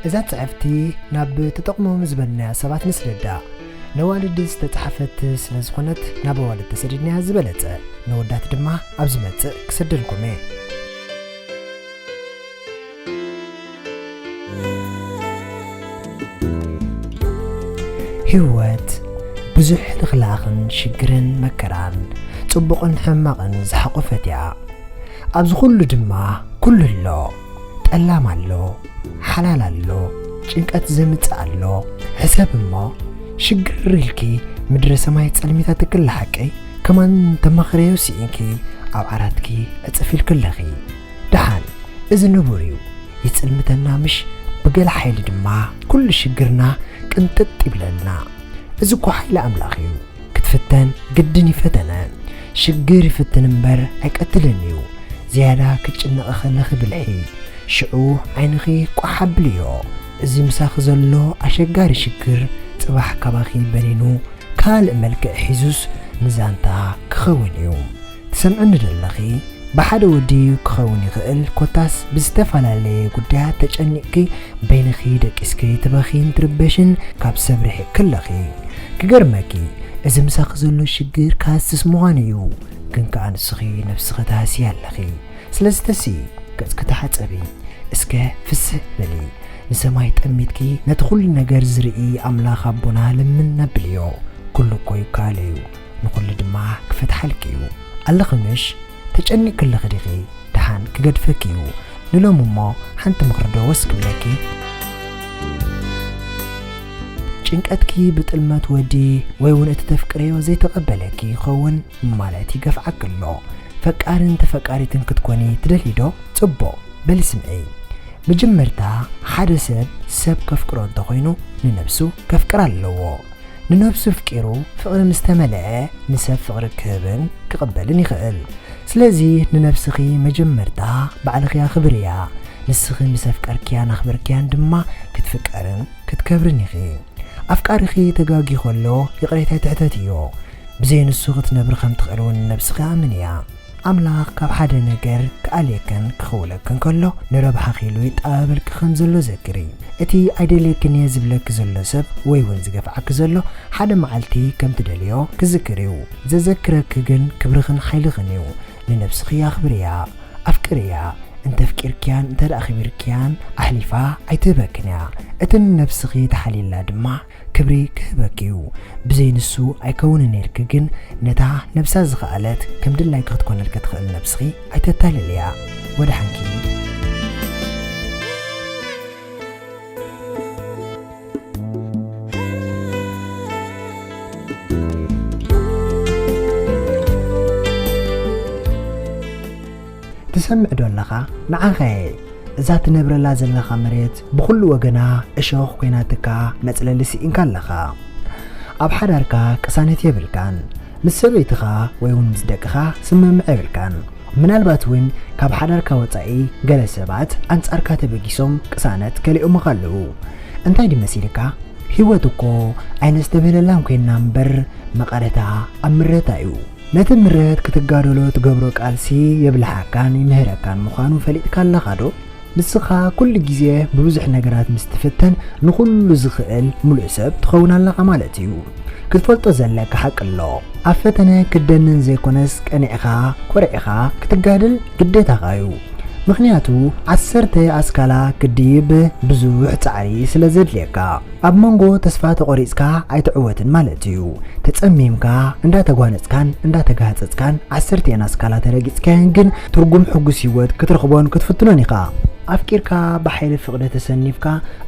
እዛ ጽሕፍቲ ናብ ተጠቕሞም ዝበልናያ ሰባት ንስደዳ። ነዋልድ ዝተጻሕፈት ስለ ዝኾነት ናብ ኣዋልድ ተሰዲድናያ ዝበለጸ፣ ነወዳት ድማ ኣብ ዝመጽእ ክሰደልኩም እየ። ህይወት ብዙሕ ልኽላኽን ሽግርን መከራን ጽቡቕን ሕማቕን ዝሓቖፈት እያ። ኣብዚ ኩሉ ድማ ኩሉ ኣሎ። ጠላም ኣሎ፣ ሓላል ኣሎ፣ ጭንቀት ዘምጽእ ኣሎ። ሕሰብ እሞ፣ ሽግር ኢልኪ ምድረ ሰማይ ጸልሚታ ትክላ ሓቀይ፣ ከማን ተማኽረዮ ስኢንኪ ኣብ ዓራትኪ ዕጽፍ ኢልኪ ኣለኺ። ደሓን፣ እዚ ንቡር እዩ። ይጽልምተና ምሽ፣ ብገለ ሓይሊ ድማ ኩሉ ሽግርና ቅንጥጥ ይብለልና። እዚ እኮ ሓይሊ ኣምላኽ እዩ። ክትፍተን ግድን ይፈተነ። ሽግር ይፍትን እምበር ኣይቀትልን እዩ። ዝያዳ ክትጭነቒ ከለኺ ብልሒ፣ ሽዑ ዓይንኺ ቋሕ ኣብልዮ። እዚ ምሳኺ ዘሎ ኣሸጋሪ ሽግር ጽባሕ ካባኺ በኒኑ ካልእ መልክዕ ሒዙስ ንዛንታ ክኸውን እዩ። ትሰምዕኒ ዶ ኣለኺ? ብሓደ ወዲ ክኸውን ይኽእል፣ ኮታስ ብዝተፈላለየ ጉዳያት ተጨኒቕኪ በይንኺ ደቂስኪ ትበኽይን ትርበሽን ካብ ሰብ ርሒቕኪ ኣለኺ። ክገርመኪ፣ እዚ ምሳኺ ዘሎ ሽግር ክሃስስ ምዃኑ እዩ። ግን ከኣ ንስኺ ነብስኺ ትሃስዪ ኣለኺ። ስለዚ ተስኢ፣ ገጽኪ ተሓጸቢ። እስከ ፍስህ በሊ። ንሰማይ ጠሚትኪ ነቲ ኩሉ ነገር ዝርኢ ኣምላኽ ኣቦና ለምን ኣብልዮ። ኩሉ እኮ ይከኣሎ እዩ። ንኹሉ ድማ ክፈትሓልኪ እዩ። ኣለኺ ምሽ? ተጨኒቕኪ ኣለኺ ዲኺ? ደሓን ክገድፈኪ እዩ። ንሎሚ እሞ ሓንቲ ምኽሪ ዶ ወስ ክብለኪ? ጭንቀትኪ ብጥልመት ወዲ ወይ እውን እቲ ተፍቅርዮ ዘይተቐበለኪ ይኸውን ማለት ይገፍዓኪ ኣሎ። ፈቃርን ተፈቃሪትን ክትኮኒ ትደልዪ ዶ? ጽቡቕ፣ በሊ ስምዒ። መጀመርታ ሓደ ሰብ ሰብ ከፍቅሮ እንተኾይኑ ንነብሱ ከፍቅራ ኣለዎ። ንነብሱ ኣፍቂሩ ፍቕሪ ምስ ተመልአ ንሰብ ፍቕሪ ክህብን ክቕበልን ይኽእል። ስለዚ ንነብስኺ መጀመርታ ባዕልኺ ኣኽብርያ። ንስኺ ምስ ኣፍቀርክያን ኣኽበርክያን ድማ ክትፍቀርን ክትከብርን ኢኺ። ኣፍቃሪኺ ተጋግዩ ከሎ ይቕሬታ ትሕተትዮ። ብዘይ ንሱ ክትነብሪ ከም ትኽእሊ እውን ንነብስኺ ኣምንያ። ኣምላኽ ካብ ሓደ ነገር ክኣልየክን ክኽውለክን ከሎ ንረብሓኺ ኢሉ ይጠባበልኪ ከም ዘሎ ዘክሪ። እቲ ኣይደልየክን እየ ዝብለኪ ዘሎ ሰብ ወይ እውን ዝገፍዓኪ ዘሎ ሓደ መዓልቲ ከም ትደልዮ ክዝክር እዩ። ዘዘክረኪ ግን ክብርኽን ሓይልኽን እዩ። ንነብስኺ ኣኽብርያ፣ ኣፍቅርያ። እንተ ኣፍቂርክያን እንተ ደኣ ኣኽቢርክያን ኣሕሊፋ ኣይትህበክን እያ። እቲ ንነብስኺ ተሓልይላ ድማ ክብሪ ክህበኪ እዩ። ብዘይ ንሱ ኣይከውንን ነይርኪ፣ ግን ነታ ነብሳ ዝኸኣለት ከም ድላይኪ ክትኮነልኪ ትኽእል ነብስኺ ኣይተታልልያ። ወደሓንኪ። ትሰምዕ ዶ ኣለኻ? ንዓኻ እየ። እዛ ትነብረላ ዘለኻ መሬት ብኹሉ ወገና እሾኽ ኮይናትካ መጽለሊ ስኢንካ ኣለኻ። ኣብ ሓዳርካ ቅሳነት የብልካን። ምስ ሰበይትኻ ወይ እውን ምስ ደቅኻ ስምምዕ የብልካን። ምናልባት እውን ካብ ሓዳርካ ወጻኢ ገለ ሰባት ኣንጻርካ ተበጊሶም ቅሳነት ከሊኦምኻ ኣለዉ። እንታይ ድዩ መሲልካ? ህይወት እኮ ኣይነስተብህለላን ኮይንና እምበር መቐረታ ኣብ ምረታ እዩ። ነቲ ምረት ክትጋደሎ ትገብሮ ቃልሲ የብልሓካን ይምህረካን ምዃኑ ፈሊጥካ ኣለኻ ዶ? ንስኻ ኩሉ ግዜ ብብዙሕ ነገራት ምስ ትፍተን ንኹሉ ዝኽእል ምሉእ ሰብ ትኸውን ኣለኻ ማለት እዩ። ክትፈልጦ ዘለካ ሓቂ ኣሎ። ኣብ ፈተነ ክትደንን ዘይኮነስ ቀኒዕኻ ኮሪዕኻ ክትጋደል ግዴታኻ እዩ። ምኽንያቱ ዓሰርተ ኣስካላ ክትድይብ ብዙሕ ጻዕሪ ስለ ዘድልየካ። ኣብ መንጎ ተስፋ ተቖሪጽካ ኣይትዕወትን ማለት እዩ። ተጸሚምካ እንዳተጓነጽካን እንዳተጋህጸጽካን ዓሰርተ ኣስካላ ተረጊጽካየን ግን ትርጉም ሕጉስ ህይወት ክትረኽቦን ክትፍትኖን ኢኻ። ኣፍቂርካ ብሓይሊ ፍቕሪ ተሰኒፍካ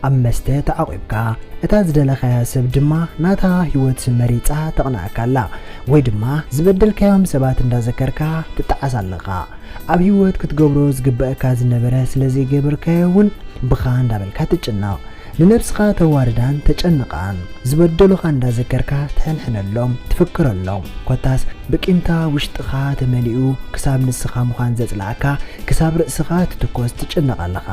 ኣብ መስተ ተዓቒብካ እታ ዝደለኻያ ሰብ ድማ ናታ ህይወት መሪጻ ተቕንኣካ ኣላ። ወይ ድማ ዝበደልካዮም ሰባት እንዳዘከርካ ትጠዓስ ኣለኻ። ኣብ ህይወት ክትገብሮ ዝግበኣካ ዝነበረ ስለ ዘይገበርካዮ እውን ብኻ እንዳበልካ ትጭነቕ። ንነብስኻ ተዋርዳን ተጨንቓን። ዝበደሉኻ እንዳዘከርካ ትሕንሕነሎም፣ ትፍክረሎም። ኮታስ ብቂምታ ውሽጥኻ ተመሊኡ ክሳብ ንስኻ ምዃን ዘጽላኣካ፣ ክሳብ ርእስኻ ትትኮስ ትጭነቕ ኣለኻ።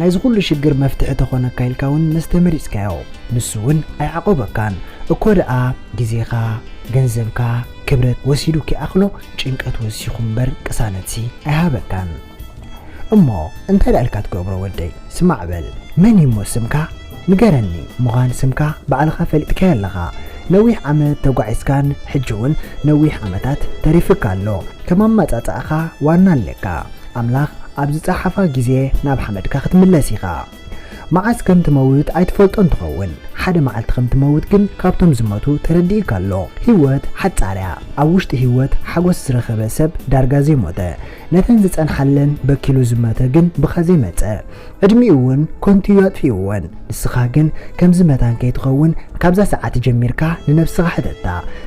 ናይዚ ኩሉ ሽግር መፍትሒ ተኾነካ ኢልካ እውን መስተ መሪጽካዮ። ንሱ እውን ኣይዓቆበካን። እኮ ደኣ ግዜኻ፣ ገንዘብካ፣ ክብረት ወሲዱ ኪኣኽሎ ጭንቀት ወሲኹ እምበር ቅሳነትሲ ኣይሃበካን። እሞ እንታይ ደኣ ኢልካ ትገብሮ ወደይ? ስማዕ በል። መን እዩ እሞ ስምካ? ንገረኒ። ምዃን ስምካ ባዕልኻ ፈሊጥካዮ ኣለኻ። ነዊሕ ዓመት ተጓዒዝካን ሕጂ እውን ነዊሕ ዓመታት ተሪፍካ ኣሎ። ከም ኣመጻጽኣኻ ዋና ኣለካ። ኣምላኽ ኣብ ዝጸሓፋ ግዜ ናብ ሓመድካ ክትምለስ ኢኻ። መዓስ ከም ትመውት ኣይትፈልጦን ትኸውን። ሓደ መዓልቲ ከም ትመውት ግን ካብቶም ዝሞቱ ተረዲእካ ኣሎ። ህይወት ሓጻር እያ። ኣብ ውሽጢ ህይወት ሓጎስ ዝረኸበ ሰብ ዳርጋ ዘይሞተ። ነተን ዝጸንሓለን በኪሉ ዝመተ ግን ብኻ ዘይመጸ። ዕድሚኡ እውን ኮንቱ እዩ ኣጥፊእወን። ንስኻ ግን ከምዚ መታን ከይትኸውን ካብዛ ሰዓት ጀሚርካ ንነብስኻ ሕተታ፣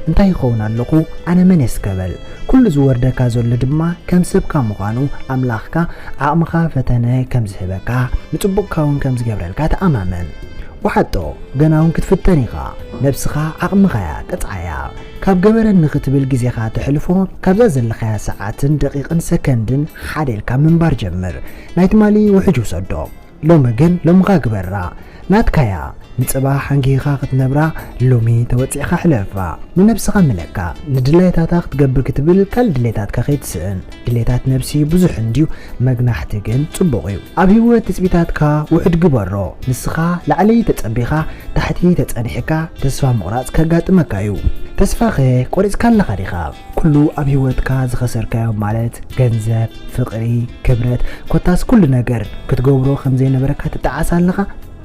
"እንታይ ይኸውን ኣለኹ? ኣነ መን እየ?" እስከ በል። ኩሉ ዝወርደካ ዘሎ ድማ ከም ሰብካ ምዃኑ ኣምላኽካ ዓቕምኻ ፈተነ ከም ዝህበካ፣ ንጽቡቕካ እውን ከም ዝገብረልካ ተኣማመን። ወሓጦ፣ ገና እውን ክትፍተን ኢኻ። ነብስኻ ዓቕምኻ እያ፣ ቅጽዓያ። ካብ ገበረኒ ክትብል ግዜኻ ተሕልፎ፣ ካብዛ ዘለኻያ ሰዓትን ደቂቕን ሰከንድን ሓደ ኢልካ ምንባር ጀምር። ናይ ትማሊ ውሕጅ ውሰዶ። ሎሚ ግን ሎምኻ ግበራ። ናትካያ። ንጽባሕ ኣንጊህኻ ክትነብራ ሎሚ ተወጺዕካ ሕለፋ። ንነብስኻ ምለካ። ንድሌታታ ክትገብር ክትብል ካልእ ድሌታትካ ከይትስእን። ድሌታት ነብሲ ብዙሕ እንድዩ፣ መግናሕቲ ግን ጽቡቕ እዩ። ኣብ ህይወት ትጽቢታትካ ውሑድ ግበሮ። ንስኻ ላዕሊ ተጸቢኻ ታሕቲ ተጸኒሕካ ተስፋ ምቑራጽ ከጋጥመካ እዩ። ተስፋኸ ቆሪጽካ ኣለኻ ዲኻ? ኩሉ ኣብ ህይወትካ ዝኸሰርካዮ ማለት ገንዘብ፣ ፍቕሪ፣ ክብረት፣ ኮታስ ኩሉ ነገር ክትገብሮ ከም ዘይነበረካ ትጠዓስ ኣለኻ?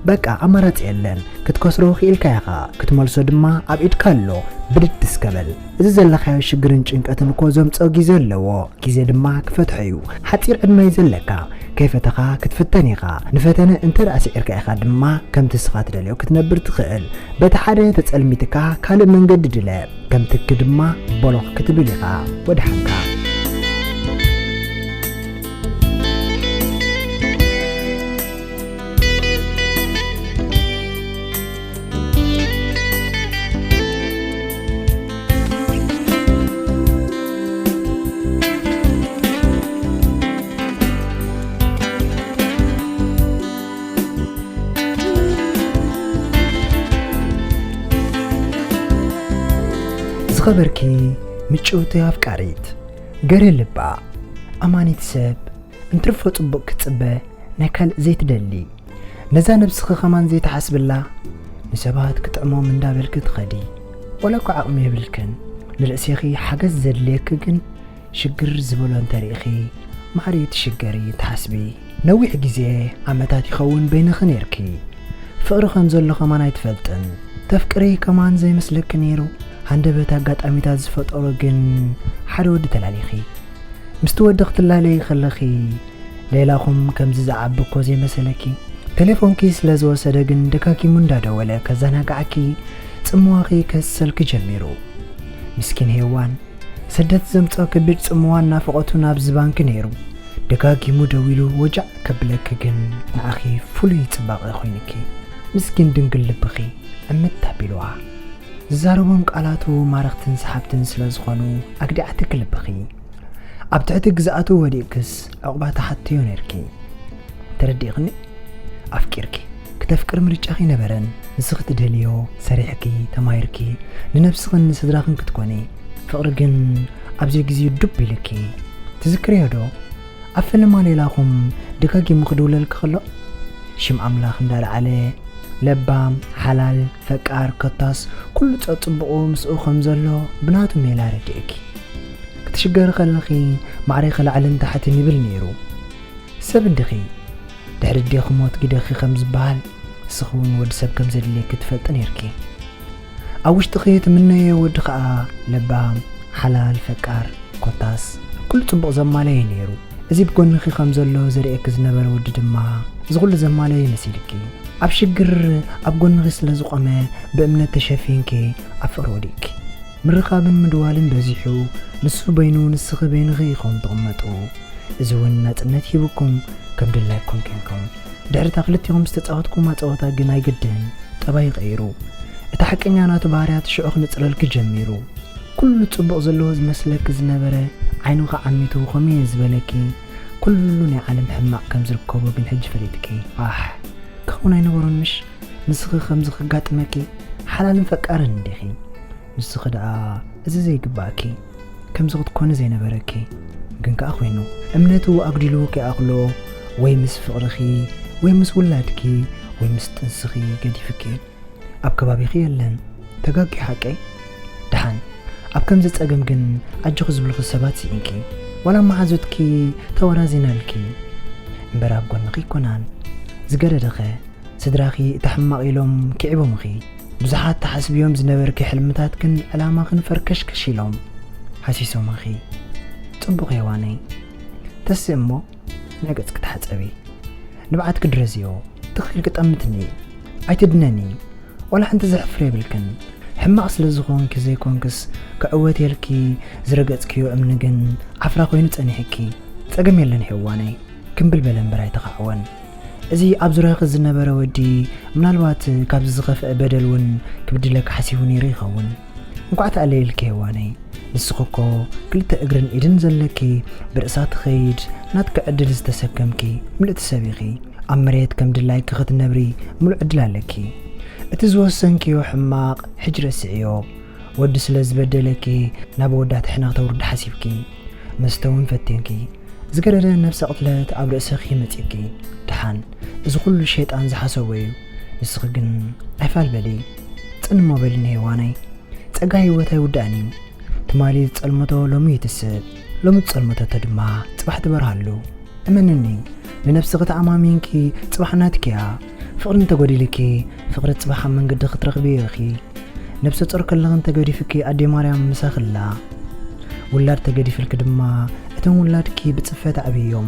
በቃ ኣማራጺ የለን። ክትከስሮ ክኢልካ ኢኻ፣ ክትመልሶ ድማ ኣብ ኢድካ ኣሎ። ብድድ እስከ በል። እዚ ዘለኻዮ ሽግርን ጭንቀትን እኮ ዘምጽኦ ግዜ ኣለዎ። ግዜ ድማ ክፈትሖ እዩ። ሓጺር ዕድመ እዩ ዘለካ። ከይፈተኻ ክትፍተን ኢኻ። ንፈተነ እንተ ደኣ ስዒርካ ኢኻ ድማ ከምቲ ንስኻ ትደልዮ ክትነብር ትኽእል። በቲ ሓደ ተጸልሚትካ ካልእ መንገዲ ድለ። ከም ትኪ ድማ ቦሎኽ ክትብል ኢኻ። ወድሓንካ። ዝኸበርኪ ምጭውቲ ኣፍቃሪት፣ ገሬ ልባ፣ ኣማኒት ሰብ፣ እንትርፎ ጽቡቕ ክትጽበ ናይ ካልእ ዘይትደሊ፣ ነዛ ነብስኺ ከማን ዘይትሓስብላ፣ ንሰባት ክጥዕሞም እንዳበልኪ ትኸዲ። ወላ እኳ ዓቕሚ የብልክን፣ ንርእስኺ ሓገዝ ዘድልየኪ ግን ሽግር ዝበሎ እንተሪእኺ፣ ማዕረ ትሽገሪ ትሓስቢ። ነዊሕ ግዜ፣ ዓመታት ይኸውን በይንኺ ኔርኪ። ፍቕሪ ከም ዘሎ ከማን ኣይትፈልጥን። ተፍቅሪ ከማን ዘይመስለኪ ኔሩ። ሃንደበት ኣጋጣሚታት ዝፈጠሮ ግን ሓደ ወዲ ተላሊኺ። ምስቲ ወዲ ክትላለዪ ከለኺ፣ ሌላኹም ከምዚ ዝዓቢ እኮ ዘይመሰለኪ። ቴሌፎንኪ ስለ ዝወሰደ ግን ደጋጊሙ እንዳደወለ ከዘናግዓኪ፣ ጽምዋኺ ከስሰልኪ ጀሚሩ። ምስኪን ሄዋን፣ ስደት ዘምጽኦ ከቢድ ጽምዋን ናፍቖቱን ኣብ ዝባንኪ ነይሩ። ደጋጊሙ ደዊሉ ወጃዕ ከብለኪ ግን ንዓኺ ፍሉይ ጽባቐ ኮይኑኪ። ምስኪን ድንግል ልብኺ ዕምት ኣቢልዋ። ዝዛረቦም ቃላቱ ማረኽትን ሰሓብትን ስለ ዝኾኑ ኣግዲዓትኪ ልብኺ። ኣብ ትሕቲ ግዝኣቱ ወዲቕክስ ዕቑባ ትሓትዮ ነይርኪ። ተረዲእኽኒ? ኣፍቂርኪ። ክተፍቅሪ ምርጫኺ ነበረን። ንስኺ ትደልዮ፣ ሰሪሕኪ፣ ተማሂርኪ፣ ንነብስኽን ንስድራኽን ክትኮኒ። ፍቕሪ ግን ኣብ ዘይግዜኡ ዱብ ኢሉኪ። ትዝክርዮ ዶ? ኣብ ፈለማ ሌላኹም ደጋጊሙ ክድውለልኪ ከሎ፣ ሽም ኣምላኽ እንዳለዓለ፣ ለባም፣ ሓላል፣ ፈቃር፣ ኮታስ ኩሉ ጸጽቡቑ ምስኡ ከም ዘሎ ብናቱ ሜላ ረዲእኪ። ክትሽገሪ ከለኺ፣ ማዕሬኺ ላዕልን ታሕትን ይብል ነይሩ። ሰብ እንዲኺ፣ ድሕሪ ኣዴኺ ሞት ግደኺ ከም ዝበሃል፣ ንስኺ እውን ወዲ ሰብ ከም ዘድልየኪ ትፈልጢ ነይርኪ። ኣብ ውሽጥኺ ትምነዮ ወዲ ኸኣ ለባም፣ ሓላል፣ ፈቃር፣ ኮታስ ኩሉ ጽቡቕ ዘማለየ ነይሩ። እዚ ብጎንኺ ከም ዘሎ ዘርእየኪ ዝነበረ ወዲ ድማ እዚ ኩሉ ዘማለየ መሲልኪ። ኣብ ሽግር ኣብ ጎንኺ ስለ ዝቖመ ብእምነት ተሸፊንኪ ኣብ ፍቕሪ ወዲቕኪ። ምርኻብን ምድዋልን በዚሑ፣ ንሱ በይኑ ንስኺ በይንኺ ኢኹም ትቕመጡ። እዚ እውን ናጽነት ሂቡኩም ከም ድላይኩም ኬንኩም። ድሕሪ እታ ክልቲኹም ዝተጻወትኩማ ጸወታ ግን ኣይግድን፣ ጠባይ ቀይሩ። እቲ ሓቀኛ ናቱ ባህርያት ሽዑ ክነጽረልኪ ጀሚሩ። ኩሉ ጽቡቕ ዘለዎ ዝመስለኪ ዝነበረ ዓይኑ ከዓሚቱ ከምኡ እየ ዝበለኪ። ኩሉ ናይ ዓለም ሕማቕ ከም ዝርከቦ ግን ሕጂ ፈሊጥኪ። ኣሕ፣ ክኸውን ኣይነበሮን ምሽ? ንስኺ ከምዚ ከጋጥመኪ ሓላልን ፈቃርን እንዲኺ። ንስኺ ደኣ እዚ ዘይግባእኪ፣ ከምዚ ክትኮኒ ዘይነበረኪ፣ ግን ከኣ ኮይኑ። እምነቱ ኣጉዲሉ ከይኣኽሎ፣ ወይ ምስ ፍቕርኺ ወይ ምስ ውላድኪ ወይ ምስ ጥንስኺ ገዲፍኪ ኣብ ከባቢኺ የለን። ተጋጊ ሓቀይ? ደሓን፣ ኣብ ከምዚ ጸገም ግን ኣጆኺ ዝብሉኺ ሰባት ስኢንኪ። ዋላ መሓዙትኪ ተወራዚናልኪ እምበር ኣብ ጎንኺ ኣይኮናን። ዝገደደኸ ስድራኺ እቲ ሕማቕ ኢሎም ክዒቦምኺ። ብዙሓት ተሓስብዮም ዝነበርኪ ሕልምታትክን ዕላማኽን ፈርከሽከሽ ኢሎም ሃሲሶምኺ። ጽቡቕ ሄዋነይ፣ ተስእ እሞ ናይ ገጽኪ ተሓጸቢ። ንብዓትኪ ድረዝዮ። ትኽ ኢልኪ ጠምትኒ። ኣይትድነኒ። ዋላ ሓንቲ ዘሕፍር የብልክን። ሕማቕ ስለ ዝኾንኪ ዘይኮንክስ ክዕወት ኢልኪ ዝረገጽክዮ እምኒ ግን ዓፍራ ኮይኑ ጸኒሕኪ። ጸገም የለን ሄዋነይ። ክምብል በለ እምበር ኣይተኻዕወን። እዚ ኣብ ዙርያኺ ዝነበረ ወዲ ምናልባት ካብዚ ዝኸፍአ በደል እውን ክብድለኪ ሓሲቡ ነይሩ ይኸውን። እንኳዕ ተኣለየልኪ ሄዋነይ። ንስኺ እኮ ክልተ እግርን ኢድን ዘለኪ፣ ብርእሳ ትኸይድ፣ ናትኪ ዕድል ዝተሰከምኪ ምልእቲ ሰብ ኢኺ። ኣብ መሬት ከም ድላይኪ ክትነብሪ ምሉእ ዕድል ኣለኪ። እቲ ዝወሰንክዮ ሕማቕ ሕጂ ረስዕዮ። ወዲ ስለ ዝበደለኪ ናብ ኣወዳት ሕነ ክተውርዲ ሓሲብኪ። መስተ እውን ፈትንኪ። ዝገደደ ነብሰ ቅትለት ኣብ ርእስኺ መጺእኪ። ደሓን፣ እዚ ኩሉ ሸይጣን ዝሓሰቦ እዩ። ንስኺ ግን ኣይፋል በሊ። ጽን እሞ በሊ ንሄዋነይ። ጸጋ ህይወት ኣይውዳእን እዩ። ትማሊ ዝጸልመቶ ሎሚ ይትስእ፣ ሎሚ ዝጸልመተቶ ድማ ጽባሕ ትበርሃሉ። እመንኒ፣ ንነብስኺ ተኣማሚንኪ ጽባሕ ናትኪ እያ። ፍቕሪ እንተጎዲልኪ፣ ፍቕሪ ጽባሕ ኣብ መንገዲ ክትረኽብዮ ኢኺ። ነብሰ ጾር ከለኺ እንተገዲፍኪ ኣደይ ማርያም ምሳኺ ኣላ። ውላድ ተገዲፍልኪ ድማ፣ እቶም ውላድኪ ብጽፈት ዓብዮም።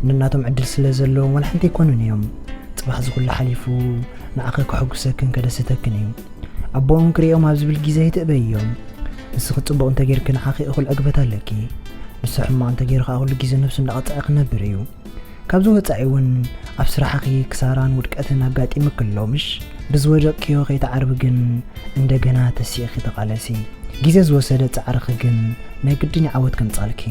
ነናቶም ዕድል ስለ ዘለዎም ዋላ ሓንቲ ኣይኮኑን እዮም። ጽባሕ እዚ ኩሉ ሓሊፉ ንዓኺ ከሐጉሰክን ከደስተክን እዩ። ኣቦኦም ክርእዮም ኣብ ዝብል ግዜ ኣይትእበዮም። ንስኺ ጽቡቕ እንተጌርኪ ንዓኺ እኹል ዕግበት ኣለኪ። ንሱ ሕማቕ እንተጌሩ ከኣ ኩሉ ግዜ ነብሱ እንዳቐጸዐ ክነብር እዩ። ካብዚ ወጻኢ እውን ኣብ ስራሕኺ ክሳራን ውድቀትን ኣጋጢምኪ ኣሎ ምሽ? ብዝወደቅክዮ ከይትዓርቢ ግን እንደገና ተሲእኺ ተቓለሲ። ግዜ ዝወሰደ ጻዕርኺ ግን ናይ ግድን እዩ ዓወት ከምጻልኪ።